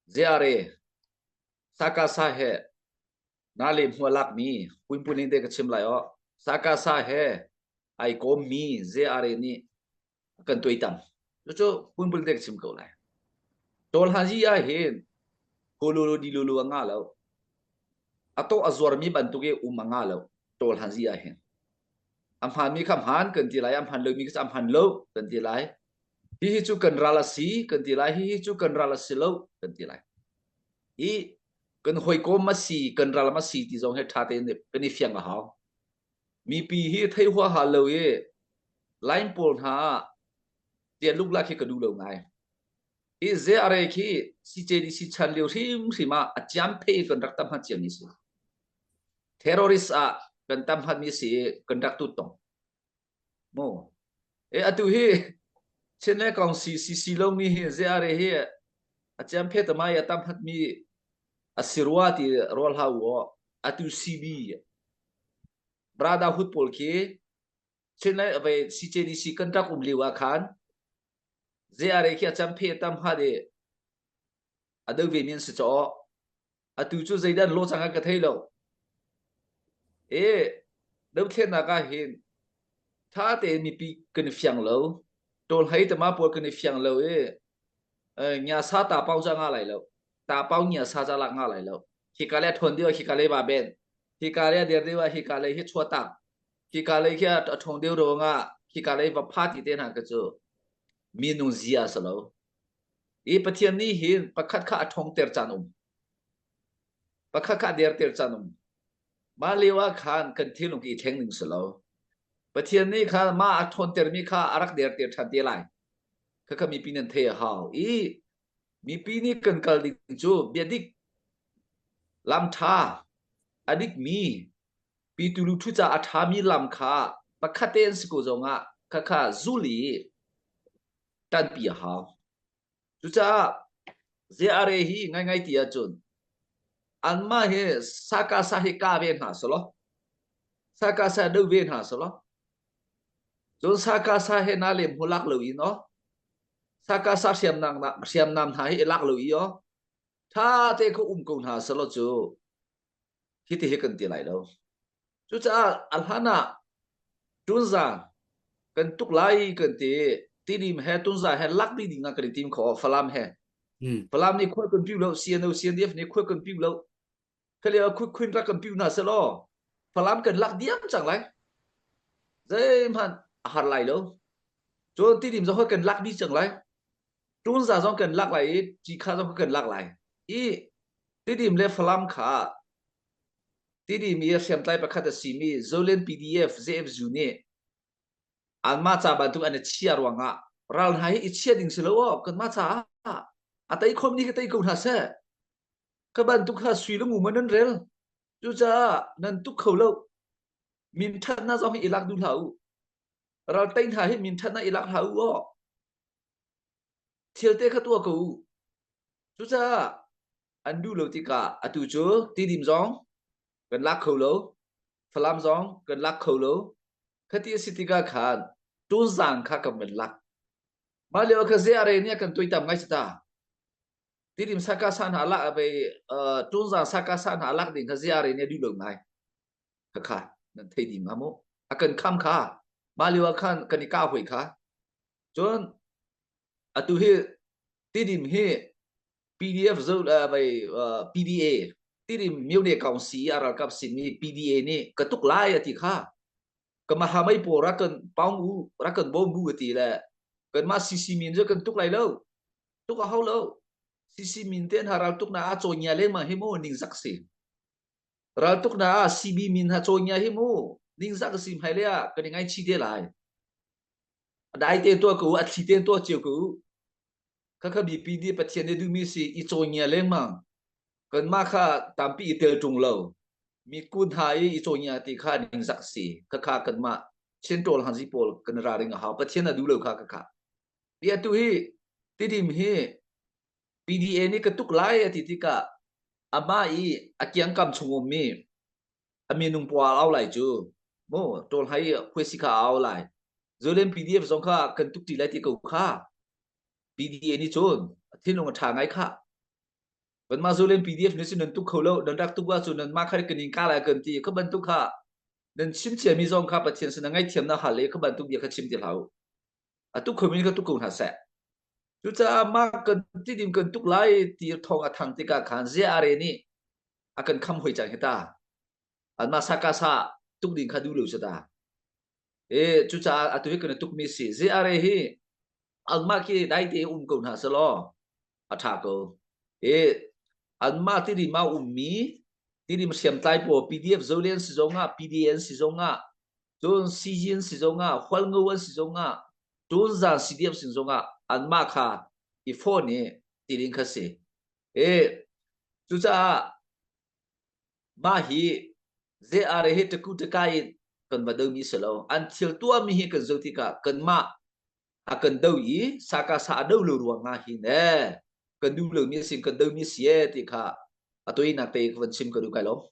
Ziare Sakasa he na le hmu lakmi puinpuning te ka chim lai o. Sakasa he ai kawmmi ZRA nih kan tuaitam. Cucu puinpuning te ka chim ko lai. Tawl hanzi ah hin hululu dilulu a nga lo. A to a zuarmi bantuk i um a nga lo. Tawl hanzi ah hin. A hmaanmi kha hmaan kan ti lai, a hmaan lomi kha a hmaan lo kan ti lai. Hihi cu kan ral a si kan ti lai, hihi cu kan ral a si lo kan ti lai. Hi kan hawikom a si, kan ral a si ti zong hi ṭha tein kan i fiang a hau. Mipi hi thei huaha lo i line pawl hna ah tian luklak hi ka duh lo ngai. Hi ZRA khi CJDC chan lio hrimhrim ah a ciam phei kan rak tam hat ciami si. Terrorist ah kan tam hatmi si i kan rak tut tong. Mu. E atu hi Chin le kong si CC lo mi hi ZRA hi a ciam phe tamai a tam hatmi a si rua ti rual hau u atu CB Brotherhood pawl khi Chin le ve CJDC kan rak um lio ah khan ZRA khi a cam phe tam hat i a do ve mi an si chaw atu cu zeidah an lawh cang ka thei lo e dothlennak ah hin tha tein mipi kan i fiang lo tawl hei tama pawl kan i fiang lo i nya sa ta pau cha nga lai lo ta pau nya sa cha lak nga lai lo hika le thon deu hika le ba ben hika le der deu hika le hi chua tak hika le khi a thong deu ro nga hika le va pha ti te hna ka chu mi nung zia sa lo I Pathian nih hin pakhat kha a ṭhawngter caan um. Pakhat kha a derter caan um. Mah lio ah khan kan thinlung i thleng ning si lo. Pathian nih khan mah a ṭhawntermi kha a rak derter ṭhan te lai. Khakha mipi nan thei a hau. I mipi nih kan kal ding cu biadik, lam ṭha, a dikmi, pitulu ṭhu ca a ṭhami lam kha pakhat te an si ko zongah khakha zul i ṭanpi a hau. Cucaah ZRA hi ngaingai ti ahcun anmah hi sakasa hi ka ve hna selaw sakasa do ve hna selaw cun sakasa he na lem hu lak lo i no sakasa hriamnam hriamnam hna hi i lak lo i o tha te kho um ko hna selaw cu hi ti hi kan ti lai lo Cucaah a hlan ah Tunza kan tuk lai kan ti Tidim he Tunza he lak dih ding ah kan i tim kho Falam he. Falam nih khual kan piu lo CNO CNDF nih khual kan piu lo khali ah khut khuin rak kan piu hna selaw Falam kan lak diam cang lai. Zeihmanh a har lai lo. Cun Tidim zong kan lak dih cang lai. Tunza zong kan lak lai i Cikha zong kan lak lai. I Tidim le Falam kha Tidim i hriamtlai pakhat a simi Zolen PDF ZFU nih anmah ca bantuk an i chia ruangah ral hna hi i chia ding si lo aw kanmah caah a tei khom ni ka tei ko hna seh ka bantuk kha sui le ngu man nan rel cucaah nan tuk kho lo min ṭhatnak zong hi i lak duh hlah u ral tei hna hi min ṭhatnak i lak hlah u aw thil te kha tuah ko u cucaah an duh lo tikah atu cu Tidim zong kan lak kho lo Falam zong kan lak kho lo khati a si tikah khan Tunzang kha kan van lak mah lio kha ZRA nih a kan tuaitam ngai si ta Tidim saka sa hna lak ve Tunzang saka sa hna lak ding kha ZRA nih a duh lo ngai kha kha nan thei ding nga mu a kan kham kha mah lio ah khan kan i kah hoi kha cun atu hi Tidim hi PDF zo vai PDA Tidim Myone Council a ralkap simi PDA nih ka tuk lai a ti kha ka mahamai pawl rak kan paung u rak kan bawm bu ti le kanmah CC min cu kan tuk lai lo tuk a hau lo CC min te hna ral tuk na a cawinya lengmang hi mu ningzak si ral tuk na ah CB min ha cawinya hi mu ningzak si hmai le ah kan i ngaichi te lai a dai te tuah ko a thli te tuah cio ko Khakha mipi nih Pathian nih duhmi si i cawngia lengmang. Kanmah kha tampi i tel ṭung lo. Mi kun hna i i cawngia ti kha ningzak si. Khakha kanmah Chin ṭawl hanzi pawl kan ra ring a hau. Pathian a duh lo kha khakha. Ti atu hi Tidim hi PDA nih ka tuk lai a ti tikah amah i a kiangkam chung ummi a minung pawl au lai cu mu ṭawl hai khuaisi kha au lai. Zolen PDF zong kha kan tuk ṭi lai ti ko kha. PDA nih cun thinlung a ṭha ngai khah. Kanmah Zolen PDF nih cun nan tuk kho lo, nan rak tuk ahcun nanmah kha kan in kah lai kan ti. Kha bantuk kha nan chim ciami zong kha Pathian sinah ngaihthiamnak hal le kha bantuk bia kha chim ti hlah u. A tuk khomi kha tuk ko hna seh. Cucaah mah kan tidim kan tuk lai ti thawng a thang tikah khan ZRA nih a kan kham hoi cang hi ta. Anmah sakasa tuk ding kha duh lo si ta. E cucaah atu hi kan i tukmi si. ZRA hi anmah khi dai te um ko hna selaw a ṭha ko. E anmah tidim ah ummi tidim hriamtlai pawl PDF Zolian si zongah PDN si zongah cun CGN si zongah Hualngo an si zongah Tunzang CDF sin zongah anmah kha i phone i tiling kha si. E cucaah mah hi ZRA hi taku takai in kan va domi si lo. An thil tuahmi hi kan zoh tikah kanmah a kan do i saka sa a do lo ruangah hin ee kan duh lomi sin kan domi si ee ti kha a toinak te ka van chim ka duh kai lo.